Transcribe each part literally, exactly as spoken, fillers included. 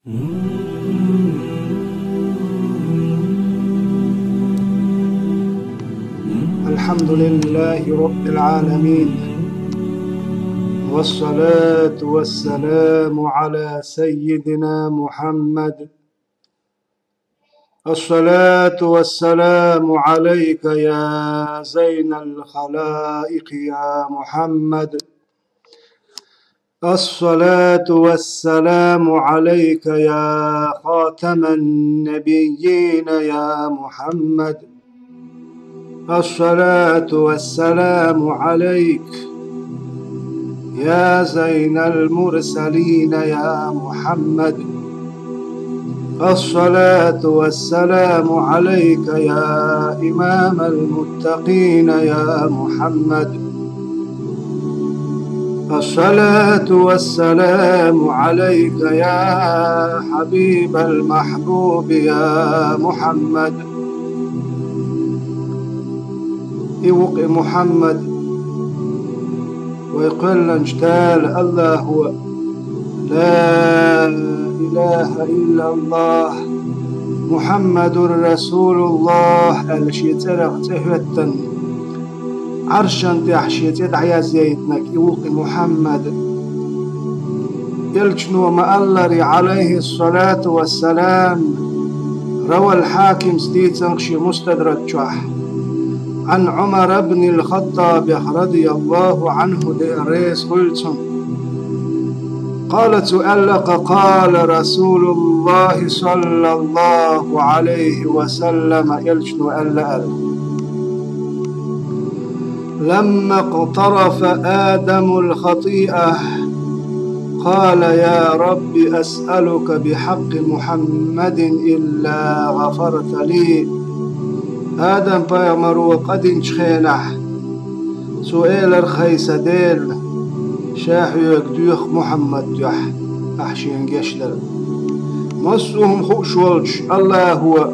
الحمد لله رب العالمين، والصلاة والسلام على سيدنا محمد. الصلاة والسلام عليك يا زين الخلائق يا محمد. الصلاة والسلام عليك يا خاتم النبيين يا محمد. الصلاة والسلام عليك يا زين المرسلين يا محمد. الصلاة والسلام عليك يا إمام المتقين يا محمد. الصلاة والسلام عليك يا حبيب المحبوب يا محمد. И ву-кх и Мухьаммад, вай кхоьллинчу Дала АллахӀо «لا إله إلا الله محمد رسول الله» аьлла шен цӀерах цӀе хӀоьттина, Ӏаршана тӀехь шен цӀе дӀаяздайтинарг и ву-кх и Мухьаммад. Элчано ма-аллара, عليه الصلاة والسلام, رواه الحاكم, дийцина шен Мустадрак чохь, عن عمر بن الخطاب رضي الله عنه, Дела реза хуьлда цунна. قال, цо аьлла-кх: قال رسول الله صلى الله عليه وسلم, элчано аьлла аьлла: لما اقترف آدم الخطيئة قال: يا رب، أسألك بحق محمد إلا غفرت لي. Адам-пайхамаро къа динчу хенахь, цо элира: хӀай сан Дела, ша хьоьга доьху Мухьаммад дуьхьа ахь шена гечдар. Массо а хӀума хууш волчу АллахӀо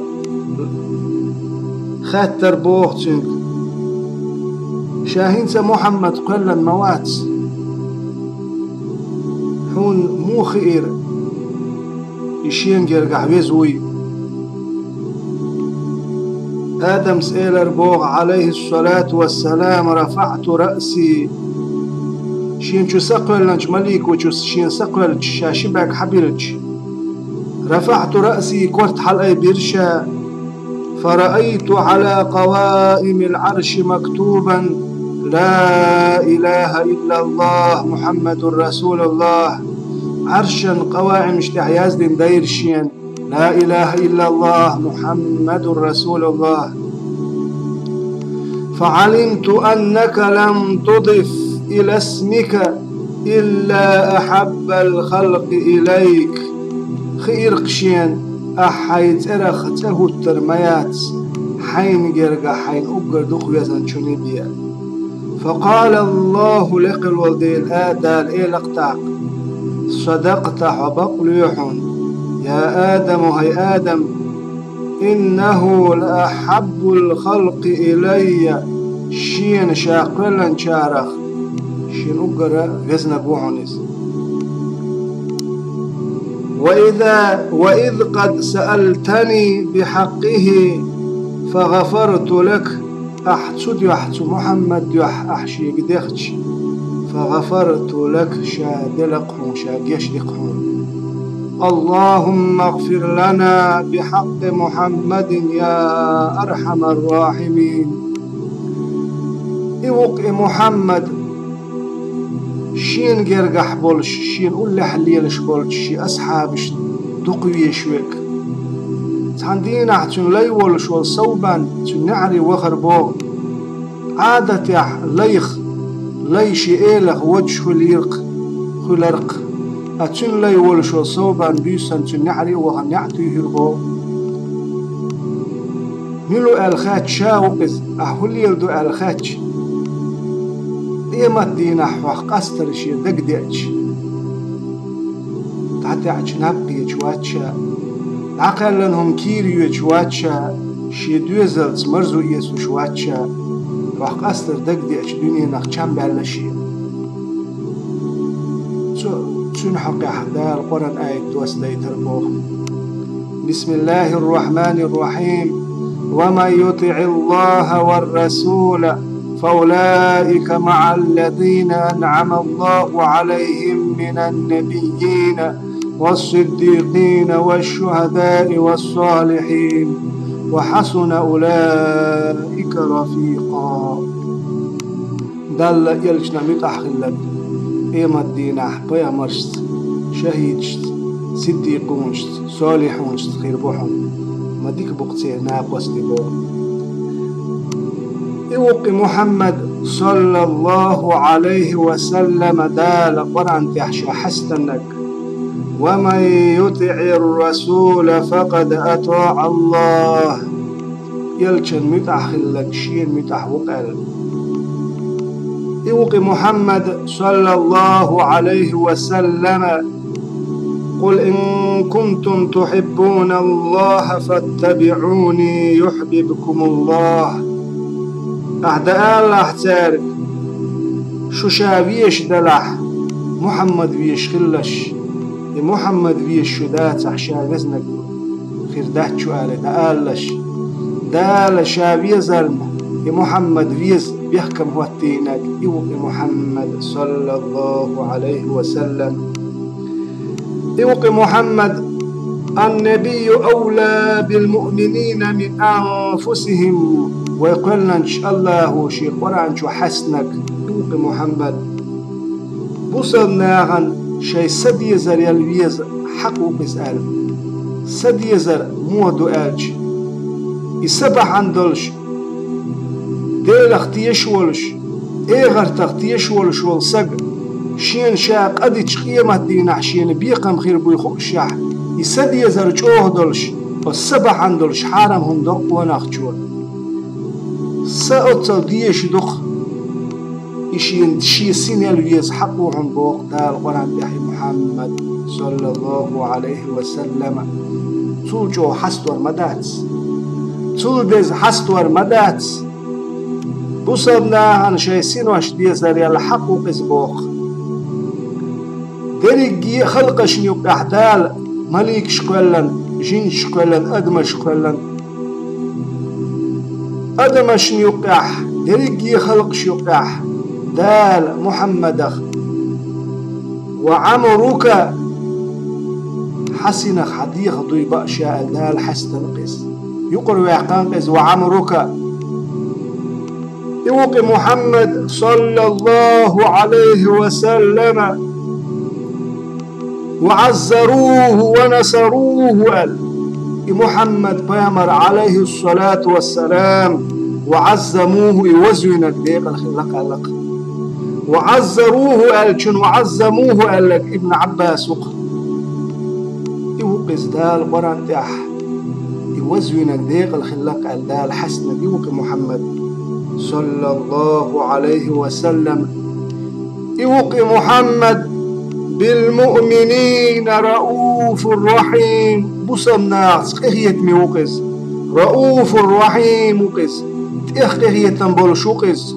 хаьттира боху цуьнга: ша хӀинца Мухьаммад кхоьллина ма вац? Хьуна муха хиира, и шена гергахь веза вуй? Адамас элира боху, عليه الصلاة والسلام: رفعت رأسي. Шена чу са кхоьллинчу малико чу шена са кхоьллича, ша ши бӀаьрг хьабиллича, رفعت رأسي, корта хьалаайбира ша, فرأيت على قوائم العرش مكتوبا: لا إله إلا الله محمد رسول الله. Ӏаршан къаваимаш тӀехь яздина дайра шена: لا إله إلا الله محمد رسول الله. فعلمت أنك لم تضف إلى اسمك إلا أحب الخلق إليك. Хиира-кх шена, ахь хьайн цӀерах цӀе хӀуттур ма яц, хьайна гергахь хьайна уггар дукха везначунна бен. فقال الله, лекха волу Дела, Дала элира-кх тӀаккха: صدقت, хьо бакъ лоьху хьуна, يا آدم, хӀай Адам, إنه لأحب الخلق إلي, шена ша кхоьллинчарах шена уггара везнарг ву хьуна иза. وإذا، وإذ قد سألتني بحقه فغفرت لك, ахь цу дуьхьа, цу Мухьаммад дуьхьа ахь шега дехча, فغفرت لك, ша делла-кх хьуна, ша гечди-кх хьуна. اللهم اغفر لنا بحق محمد يا أرحم الراحمين. И ву-кх и Мухьаммад, шена гергахь болуш, шена уллехь лелаш болчу шен асхьабашна дукха везаш верг. Цхьана дийнахь цуьнан лай волуш волу Совбан цуьнан неӀаре вахара боху. Ӏадатехь лайх, лай шен элах водуш хуьлийра-кх, хуьлара-кх. Ткъа цуьнан лай волуш волу Совбан буьйсанна цуьнан неӀаре а вахана, неӀ туьйхира боху. Мила ву аьлла хаьттича, ша ву-кх иза, ахь хӀун леладо аьлла хаьттича, къемат дийнахь хьох къастар шен дагадеача, дӀатаьӀча наб кхеташ вац ша, дӀакхаьллина хӀума кийра йоьдуш вац ша, шен доьзалца марзо эцалуш вац ша, хьох къастар дагадеача дуьненах чам баьлла шен. Цу, Цуьнан хьокъехь Дала Къуръан аят доссадайтар боху. بسم الله الرحمن الرحيم. ومن يطع الله والرسول فأولئك مع الذين أنعم الله عليهم من النبيين والصديقين والشهداء والصالحين وحسن أولئك رفيقا. Далла элчанна муьтӀахь хилларг къематдийнахь пайхамаршца, шахӀидашца, сиддикъунашца, солихьунашца хир бу хьуна. Ма дика бу-кх церан накъостий боху. И ву-кх и Мухьаммад, саллаллаху Ӏалайхи ва саллама, Дала Къуръан тӀехь ша хьастаннарг: ومن يطع الرسول فقد أطاع الله. Элчанна муьтӀахь хилларг шена муьтӀахь ву-кх аьлла. И ву-кх и Мухьаммад, саллаллаху Ӏалайхи ва саллама: قل إن كنتم تحبون الله فاتبعوني يحببكم الله. Ахьа дан алалахь цаьрга, шу ша везаш делахь, Мухьаммад везаш хилалаш, и Мухьаммад везаш шу дацахь, ша везнарг хир дац шу, аьлла, дан алалаш. Дала ша везарна, и Мухьаммад веза бехкам хӀоттийнарг, и ву-кх и Мухьаммад, саллаллаху Ӏалайхи ва саллам. И ву-кх и Мухьаммад: النبي أولى بالمؤمنين من أنفسهم. Вай кхоьллинчу АллахӀо шен Къуръан чу хьаьстинарг, и ву-кх и Мухьаммад, бусалба нахана шайн са дезарел веза хьакъ ву-кх иза аьлла. Са дезар муха ду аьлча, и са бахьана долуш, Делах тешаш волуш, эхартах тешаш волуш волу сага, шена ша къа дича къематдийнахь шена бекхам хир буй хуушехь, и са дезар чӀогӀа долуш, оцу са бахьана долуш хьарам хӀума до-кх къонахчо. Са оццул дезаш ду-кх, и шена шен синел веза хьакъ ву хьуна боху Дала Къуръан тӀехь и Мухьаммад, саллаллаху Ӏалайхи ва саллама. Цул чӀогӀа хьастор ма дац. Цул деза хьастор ма дац. Бусалба нахана шайн синош дезарел хьакъ ву-кх иза боху. Дерриге а халкъашна юккъехь Дала маликаш кхоьллина, жинаш кхоьллина, адамаш кхоьллина. Адамашна юккъехь, дерриге а халкъаш юккъехь Дала Мухьаммадах: وعمرك, хьан синах хьан дегӀах дуй баа ша аьлла, Дала хьаьстина-кх иза. Юкъара ваьккхина-кх иза: وعمرك. И ву-кх и Мухьаммад, саллаллаху Ӏалайхи ва саллама: وعزروه ونصروه аьлла. И Мухьаммад пайхамар, Ӏалайхиссалату вассалам, وعظموه, и вазвинарг декъала хилла-кх аьлла-кх. وعزروه аьллачунна وعظموه аьлларг Ибн Ӏаббас ву-кх. И ву-кх иза Дала Къуръан тӀехь, и вазвинарг декъала хилла-кх аьлла Дала хьаьстинарг, и ву-кх и Мухьаммад, саллаллаху Ӏалайхи ва саллам. И ву-кх и Мухьаммад: بالمؤمنين رءوف رحيم. Бусалба нахаца къинхетаме ву-кх иза. رءوف رحيم ву-кх иза. ТӀех къинхетам болуш ву-кх иза.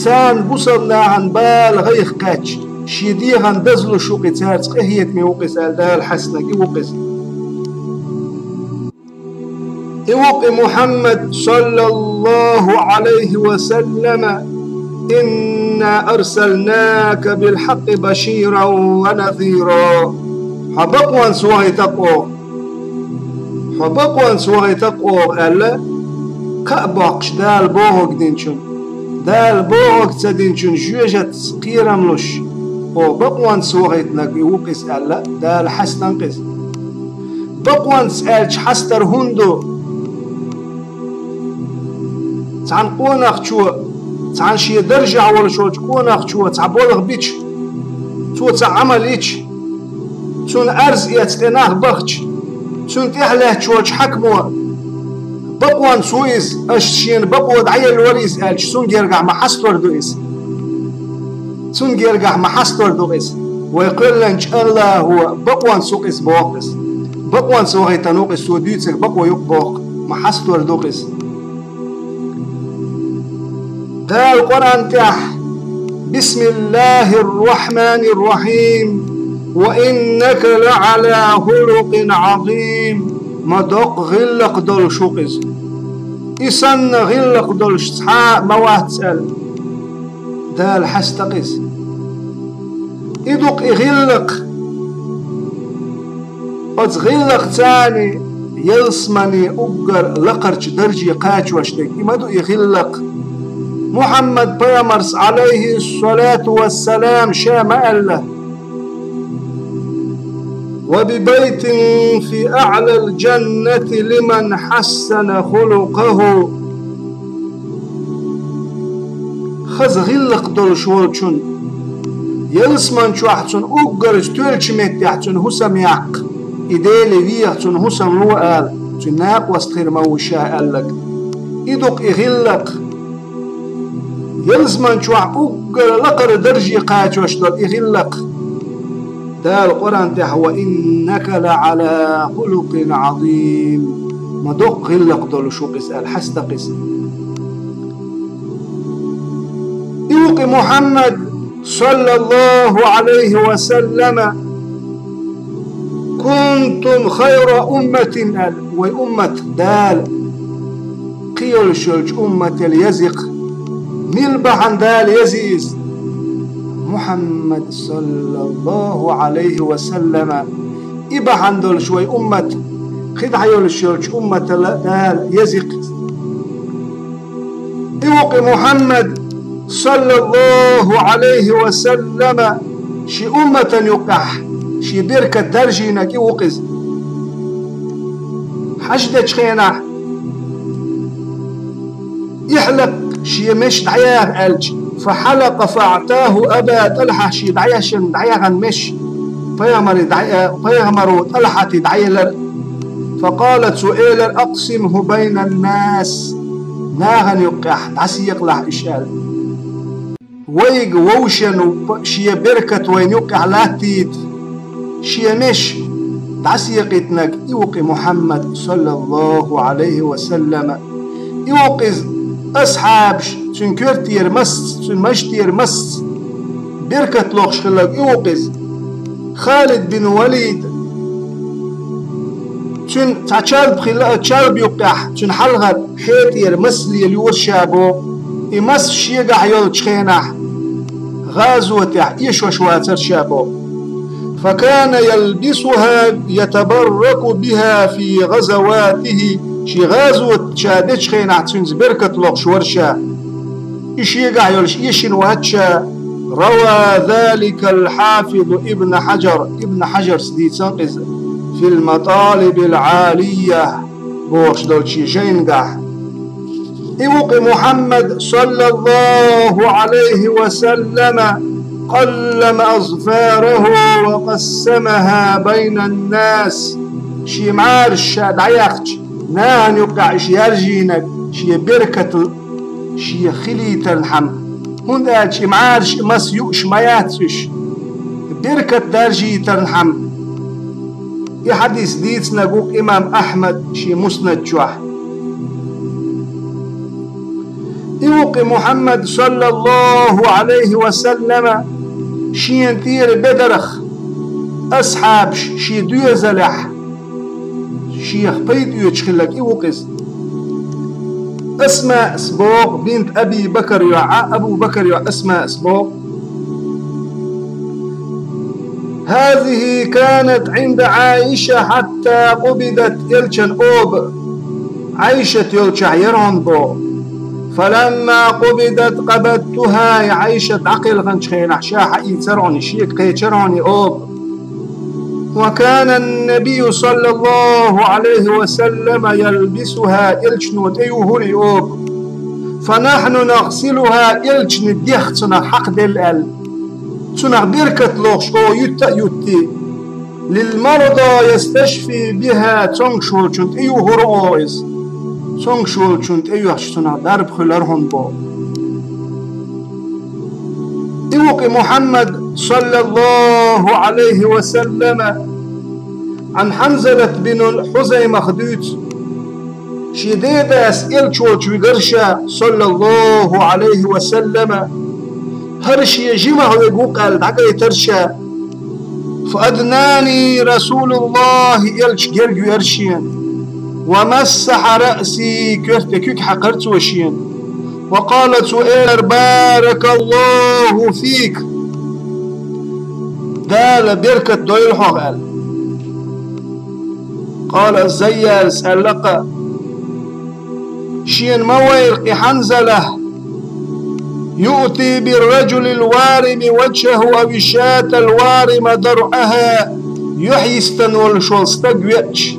Царна, бусалба нахана, бала, гӀайгӀа кхаьчча, шен дегӀан дазлуш ву-кх иза, цаьрца къинхетаме ву-кх иза аьлла Дала хьаьстинарг, и ву-кх иза. И ву-кх и Мухьаммад, саллаллаху Ӏалайхи ва саллама: إنا أرسلناك بالحق بشيرا ونذيرا. Хьо бакъонца вахийта-кх оха. Хьо бакъонца вахийта-кх оха аьлла, кхаъ боккхуш Дала бохург динчунна, Дала бохург ца динчунна жоьжахатца кхерам луш, оха бакъонца вахийтинарг и ву-кх иза аьлла, Дала хьаьстина-кх иза. Бакъонца аьлча хьастар хӀунда ду? Цхьана къонахчо, цхьана шен даржехь волуш волчу къонахчо цхьа болх бича, цо цхьа Ӏамал йича, цунна арз эцна тӀе нах бахча, цунна тӀехь лаьтташ волчу хьаькамо: «Бакъонца ву иза, аша шена бакъо дӀаелла вара иза», — аьлча, цунна гергахь ма хьастор ду иза. Цунна гергахь ма хьастор ду иза. Вай кхоьллинчу АллахӀо бакъонца ву иза боху иза. Бакъонца вахийтина ву иза, цо дуьйцург бакъо ю боху, ма хьастор ду иза. Дала Къуръан тӀехь: بسم الله الرحمن الرحيم. وإنك لعلى خلق عظيم. Ма доккха гӀиллакх долуш ву-кх иза. И санна гӀиллакх долуш цхьа а ма вац аьлла, Дала хьаьста-кх иза. И ду-кх и гӀиллакх. Оцу гӀиллакхца ялсамане уггар лакхарчу дарже кхачош дерг, и ма ду и гӀиллакх. Мухьаммад пайхамарс, Ӏалайхиссалату вассалам, ша ма аьлла: وببيت في أعلى الجنة لمن حسن خلقه. Хаза гӀиллакх долуш волчун, ялсаман чохь цунна уггар тоьллачу меттехь цуьнан хӀусам яккха, и Деле веха цунна хӀусам ло ала, цуьнан накъост хир ма ву ша аьлларг. И ду-кх и гӀиллакх. Ялсаман чохь уггар лакхара дарже кхачош долу и гӀиллакх. Дала Къуръан тӀехь: وإنك لعلى خلق عظيم. Ма доккха гӀиллакх долуш ву-кх иза аьлла, хьаьста-кх иза. И ву-кх и Мухьаммад, саллаллаху Ӏалайхи ва саллама: كنتم خير أمة аьлла, вай уммат Дала кхин йолуш йолчу уммател язйи-кх. Мила бахьана Дала язйи иза? Мухьаммад, саллаллаху Ӏалайхи ва саллама, и бахьана долуш вай уммат кхидӀа йолуш йолчу умматала Дала язйи-кх иза. И ву-кх и Мухьаммад, саллаллаху Ӏалайхи ва саллама, шен умматан юккъехь шен беркат даржийнарг и ву-кх иза. Хьаж дечу хенахь, и хьалакх шен меш дӀаяха аьлча, فحلق فأعطاه أبا طلحة, шен дӀаяхана, дӀаяхана меш пайхамаре дӀа-, пайхамаро ТӀалхьате дӀаелира. فقال, цо элира: أقسمه بين الناس, нахана юккъехь дӀасекъалахь уьш аьлла. Вайга вовшашна шен беркат вайна юккъехь латтийта шен меш дӀасекъийтинарг и ву-кх и Мухьаммад, саллаллаху Ӏалайхи ва саллама. И ву-кх иза асхьабаш, цуьнан коьртера массо, цуьнан мажтера массо беркат лохуш хилларг и ву-кх иза. Халид бин Валид, цуьнан цхьа чалба хилла, чалба юккъехь, цуьнан хьалхара хьетӀера мас лелайора ша боху. И мас шегахь йолчу хенахь гӀазотехь эшош вацара ша боху. فكان يلبسها يتبرك بها في غزواته, шен гӀазот ша дечу хенахь цуьнца беркат лохуш вара ша. И шегахь йолуш эшина вац ша. روى ذلك الحافظ ابن حجر, Ибн Хьажарс дийцина иза, في المطالب العالية бохуш долчу шен жайнагахь. И ву-кх и Мухьаммад, саллаллаху Ӏалайхи ва саллама, قلم أظفاره وقسمها بين الناس. Шен мӀараш ша дӀаяьккхича, нахана юккъехь уьш яржийнарг шен беркат шен хилийтархьама, хӀунда аьлча и мӀараш, и мас юуш ма яц уьш, беркат даржийтархьама. И хьадис дийцинарг ву-кх имам Ахьмад шен Муснад чохь. И ву-кх и Мухьаммад, саллаллаху Ӏалайхи ва саллама, шена тӀера бедарх асхьабаш шен доьзалехь шех пайда оьцуш хилларг и ву-кх иза. Асмаъс боху, бинт Аби Бакар йоӀ, Абу Бакар йоӀ Асмаъс боху: هذه كانت عند عائشة حتى قبضت, элчан оба Ӏайшат йолчохь яра хьуна боху. فلما قبضت قبضتها, и Ӏайшат дӀакхелхинчу хенахь ша хьаийцара хьуна, шега кхечара хьуна и оба. وكان النبي صلى الله عليه وسلم يلبسها, элчано тӀеюхура и оба. فنحن نغسلها, элчанан дегӀ цунах хьакхаделла аьлла. Цунах беркат лохуш оха ютта а юттий. للمرضى يستشفي بها, цомгуш волчун тӀеюхура оха иза. Цомгуш волчун тӀеюьхча цунах дарба хуьлура хьуна боху. И ву-кх и Мухьаммад, саллаллаху Ӏалайхи ва саллама, Ӏан Хьанзалат бин Хьузаймах дуьйцу, шен дедас элча волчу вигара ша, саллаллаху Ӏалайхи ва саллама, хӀара шен жимах вега ву-кх аьлла дӀагайтара ша. فأدناني رسول الله, элча герга веара шена. ومسح رأسي, коьрта тӀа куьг хьаькхар цо шена. وقال, цо элира: بارك الله فيك, Дала беркат дойла хьох, аьлла. قال الزيات, аьлла-кх, шена ма вайра-кх и Хьанзала: يؤتي بالرجل الوارم وجهه أو الشاة الوارمة ضرعها, юьхь йистина волуш волу стаг веача,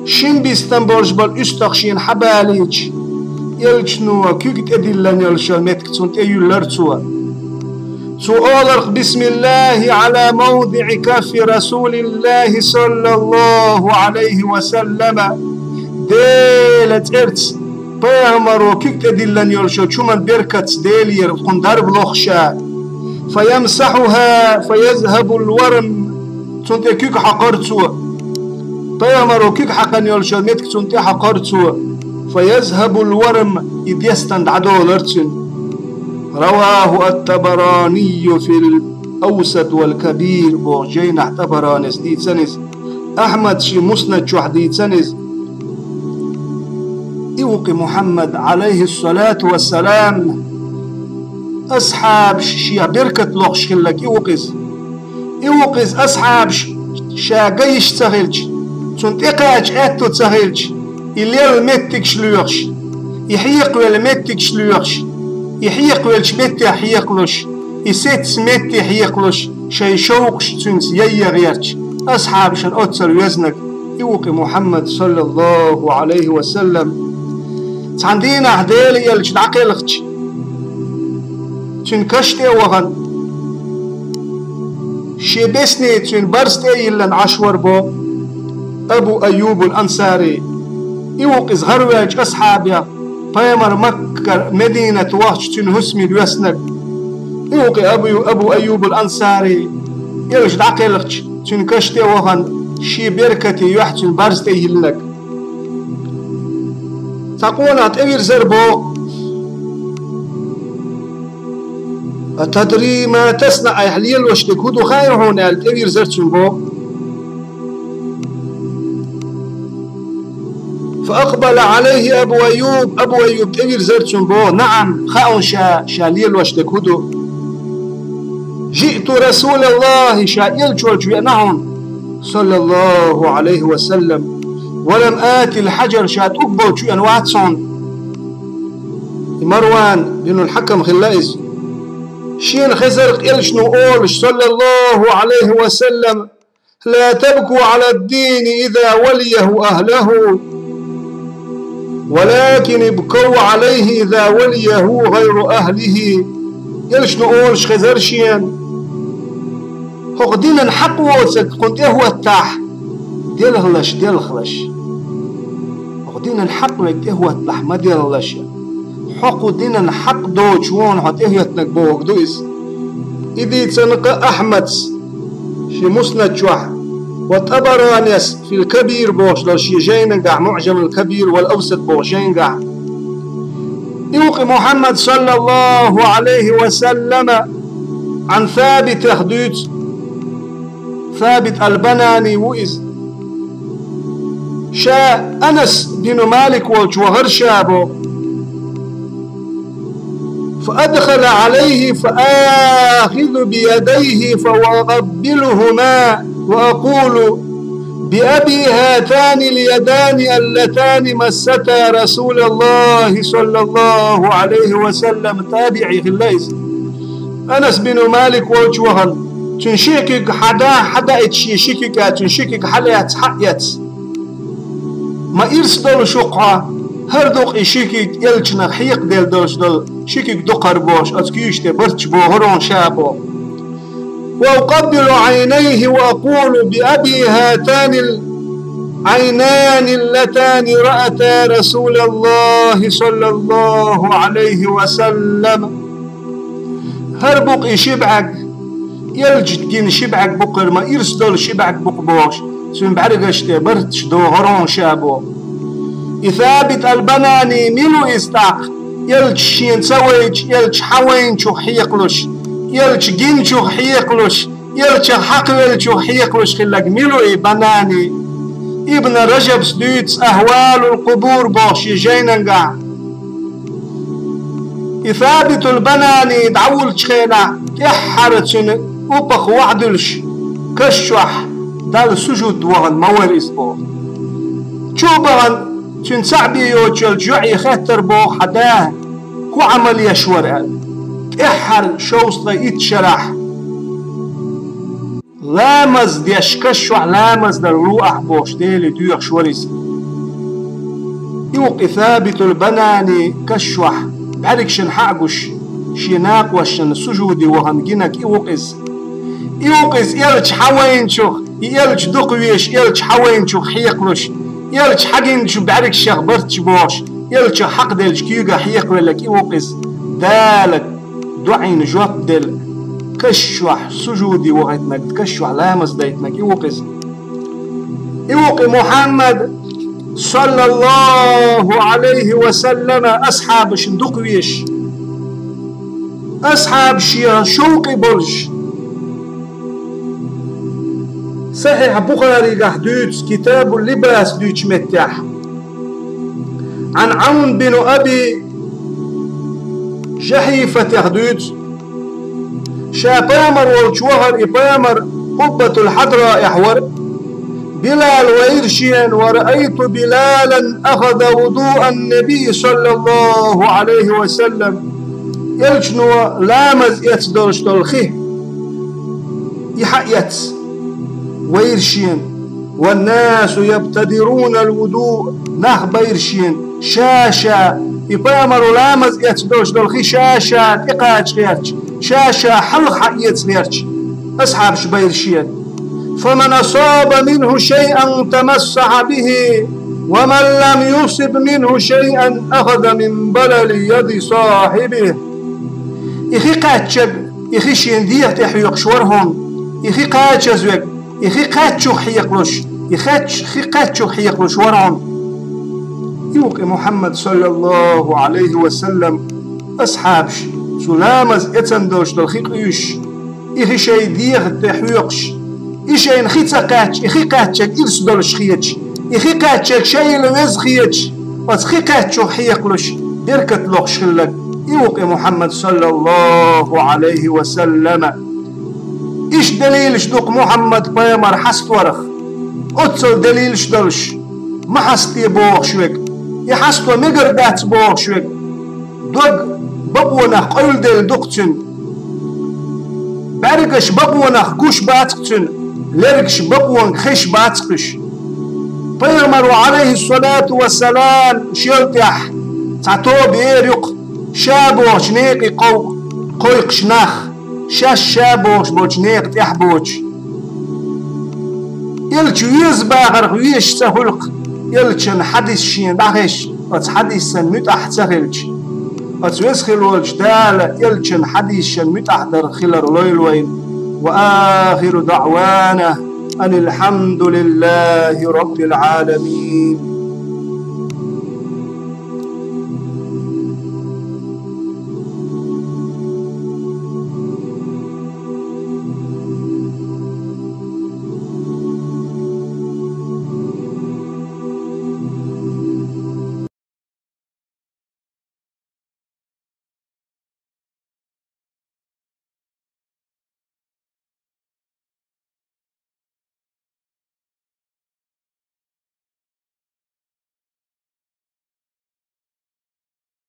шина бистина болуш болу уьстагӀ шена хьабалийча, элчано куьг тӀедиллина йолуш йолу меттиг цунна тӀе юьллара цо. Цо олура-кх: بسم الله على موضع كف رسول الله صلى الله عليه وسلم. Делан цӀарца пайхамаро куьг тӀедиллина йолуш йолчу хӀуманан беркатца Делера кхунна дарба лоху ша. فيمسحها فيذهب الورم. Цунна тӀе куьг хьокхура цо. Пайхамаро куьг хьаькхина йолуш йолу меттиг цунна тӀе хьокхура цо. فيذهب الورم, и дестина дӀадолура цуьнан. رواه الطبراني في الأوسط والكبير, боху жайнахь ТӀабаранис дийцина иза. Ахьмада шен Муснад чохь дийцина иза. И ву-кх и Мухьаммад, Ӏалайхиссалату вассалам, асхьабаш шех беркат лохуш хилларг и ву-кх иза. И ву-кх иза асхьабаш ша ган йиш ца хилча, цунна тӀекхача аьтту ца хилча, и лелла меттигаш лоьхуш, и хьекхавелла меттигаш лоьхуш, и хьекхавеллачу меттехь хьекхалуш, и сецна метте хьекхалуш, шайн шовкъаш цуьнца яйъа гӀерташ, асхьабашна оццул везнарг и ву-кх и Мухьаммад, саллаллаху Ӏалайхи ва саллам. Цхьана дийнахь Делан элча дӀакхелхича, цуьнан каш тӀе а вахана, шен бесни цуьнан барз тӀе а йиллина Ӏаш вара боху Абу Айюбул Ансари. И ву-кх иза гӀараваьллачу асхьабех, пайхамар Маккара Мединат вахча цуьнан хӀусамийн веснарг. И ву-кх и Абу, Абу Айюбул Ансари, элча дӀакхелхича, цуьнан каш тӀе а вахана, шен беркате юьхь цуьнан барз тӀе а йиллинарг. Цхьа къонах тӀевирзара боху. أتدري ما تصنع, айхьа лелош дерг хӀун ду хаьий хьуна аьлла, тӀевирзара цуьнга боху. فأقبل عليه أبو أيوب, Абу Айюб тӀевирзара цуьнга боху. نعم, хаьа хьуна ша, ша лелош дерг хӀун ду. جئت رسول الله, ша элча волчу веана хьуна, саллаллаху Ӏалайхи ва саллам. ولم آت الحجر, ша тӀулг болчу веана вац хьуна. И Марван бинул Хьакам хилла иза. Шена хезара-кх элчано олуш, саллаллаху Ӏалайхи ва саллам: لا تبكوا على الدين إذا وليه أهله، ولكن ابكوا عليه إذا وليه غير أهله. Элчано олуш хезара шена: хӀокху динан хьакъ воцург кхунна тӀехӀоттахь, делхалаш, делхалаш. ХӀокху динан хьакъ верг тӀехӀотталахь, ма делхалаш. Хьо кху динан хьакъ доцуш ву хьуна хьо тӀехӀоьттинарг бохург ду иза. И дийцина-кх Ахьмада шен Муснад чохь, ва ТӀабаранис фил Кабир бохуш долу шен жайнагахь, МуӀжамул Кабир вал Авсат боху жайнагахь. И ву-кх и Мухьаммад, саллаллаху Ӏалайхи ва саллама, Ӏан Сабитах дуьйцу. Сабит ал-Банани ву иза. Ша Анас бину Малик волчу вахара ша боху. فأدخل عليه فآخذ بيديه فأقبلهما وأقول: بأبي هاتان اليدان اللتان مستا رسول الله صلى الله عليه وسلم. ТабиӀи хилла иза. Анас бину Малик волчу вахана, цуьнан ши куьг хьада-, хьадаийта шен ши куьг а, цуьнан ши куьг хьалаьцна, хьаэцна. Ма ирс долуш ву-кх хьо, хӀара ду-кх и ши куьг элчанах хьекхаделла долуш долу ши куьг ду-кх хӀара бохуш, оцу куьйгаш тӀе барташ бохура хьуна ша боху. وأقبل عينيه وأقول: بأبي هاتان العينان اللتان رأتا رسول الله صلى الله عليه وسلم. ХӀара бу-кх и ши бӀаьрг, элча гина ши бӀаьрг бу-кх хӀара, ма ирс долу ши бӀаьрг бу-кх бохуш, цуьнан бӀаьргаш тӀе барташ дохура хьуна ша боху. И Сабит ал-Банани мила ву иза тӀаккха, элча шена ца вайча, элча хьан вайначух хьекхалуш, элча гиначух хьекхалуш, Элча хьакхвеллачух хьекхалуш хилларг мила ву и Банани? Ибн Ражабс дуьйцу «Ахвалул Къубур» бохуш и жайнангахь. И Сабитул Банани дӀавуллучу хенахь, тӀаьххьара цуьнан упах вахьдуьллуш, каш чохь Далла сужуд вахана ма вара иза боху. Чу а бахана, цуьнан цхьаъ бен йоцуш йолчу йоӀе хаьттира боху: «Хьан да хӀун Ӏамал еш вара?» аьлла. ТӀаьххьара шовзткъе итт шарахь: «Ламаз деш, каш чохь ламаз дар ло ахь», бохуш, Деле доьхуш вара иза. И ву-кх и Сабитул Банани каш чохь, бӀаьргашна хьа а гуш, шен накъосташна сужуде вахана гинарг и ву-кх иза. И ву-кх иза Элча хьавайначух, и Элча дукха везаш, Элча хьавайначух хьекхалуш, Элча хьагинчу бӀаьргашех барт чу бохуш, Элча хьакхделлачу куьйгахь хьекхавелларг и ву-кх иза. Дала доӀина жоп делла, каш чохь сужуде вахийтинарг, каш чохь ламаз дайтинарг и ву-кх иза. И ву-кх и Мухьаммад, саллаллаху Ӏалайхи ва саллама, асхьабашна дукха везаш. Асхьабаш шен шовкъе болуш. Сахьихь Бухаригахь дуьйцу, Китабул Либас дуьйцучу меттехь. Ӏан Ӏавн бин Аби Жахьифатех дуьйцу. Ша пайхамар волчу вахара, и пайхамар Къуббатул Хьадраехь вара. Билал вайра шена: «Ва раайту Билалан ахаза вудуан Наби саллаллаху Ӏалайхи ва саллам». Элчано ламаз эцна долуш долу хи, и хьаэцна вайра шена. «Ван-насу ябтадирунал вуду», нах байра шена, ша-ша, и пайхамаро ламаз эцна долуш долу хи ша-ша тӀекхача гӀерташ, ша-ша хьалха хьаэца гӀерташ, асхьабаш байра шена. «Фаман асаба минху шайъан тамассахьа бихи, ва ман лам юсиб минху шайъан ахаза мин балали яди сахьибихи». И хи кхаьчнарг, и хи шен дегӀа тӀе хьоькхуш вара хьуна, и хи кхачазверг, и хи кхаьччух хьекхалуш, и кхаьч-, хи кхаьччух хьекхалуш вара хьуна. И ву-кх и Мухьаммад, саллаллаху Ӏалайхи ва саллам, асхьабаш цу ламаз эцна долуш долу хи къуьйсуш, и хи шайн дегӀа тӀе хьоькхуш, и шайна хи ца кхаьчча, и хи кхаьчнарг ирс долуш хеташ, и хи кхаьчнарг шайна веза хеташ, оцу хи кхаьччух хьекхалуш, беркат лохуш хилларг, и ву-кх и Мухьаммад, саллаллаху Ӏалайхи ва саллама. Иштта далилаш ду-кх Мухьаммад пайхамар хьасторах, оццул далилаш долуш, ма хьастаде бохуш верг, и хьасто мегар дац бохуш верг, дог бакъонах къевлла делла ду-кх цуьнан. БӀаьргаш бакъонах гуш бац-кх цуьнан, лергаш бакъонга хезаш бац-кх уьш. Пайхамаро, Ӏалайхиссалату вассалам, шел тӀехь цхьа тоба ер ю-кх, ша бохучу некъе кхов-, кхойкхуш нах, шаьш ша бохуш болчу некъа тӀехь боцуш. Элча веза бахарх везаш ца хуьлу-кх, Элчан хьадис шена дӀахезча, оцу хьадисан муьтӀахь ца хилча. Оцу веза хила волчу Дала Элчан хьадисашна муьтӀахь дар хилар лойла вайна. Ва ахиру даъвана анил хьамдулиллахи раббил Ӏаламин.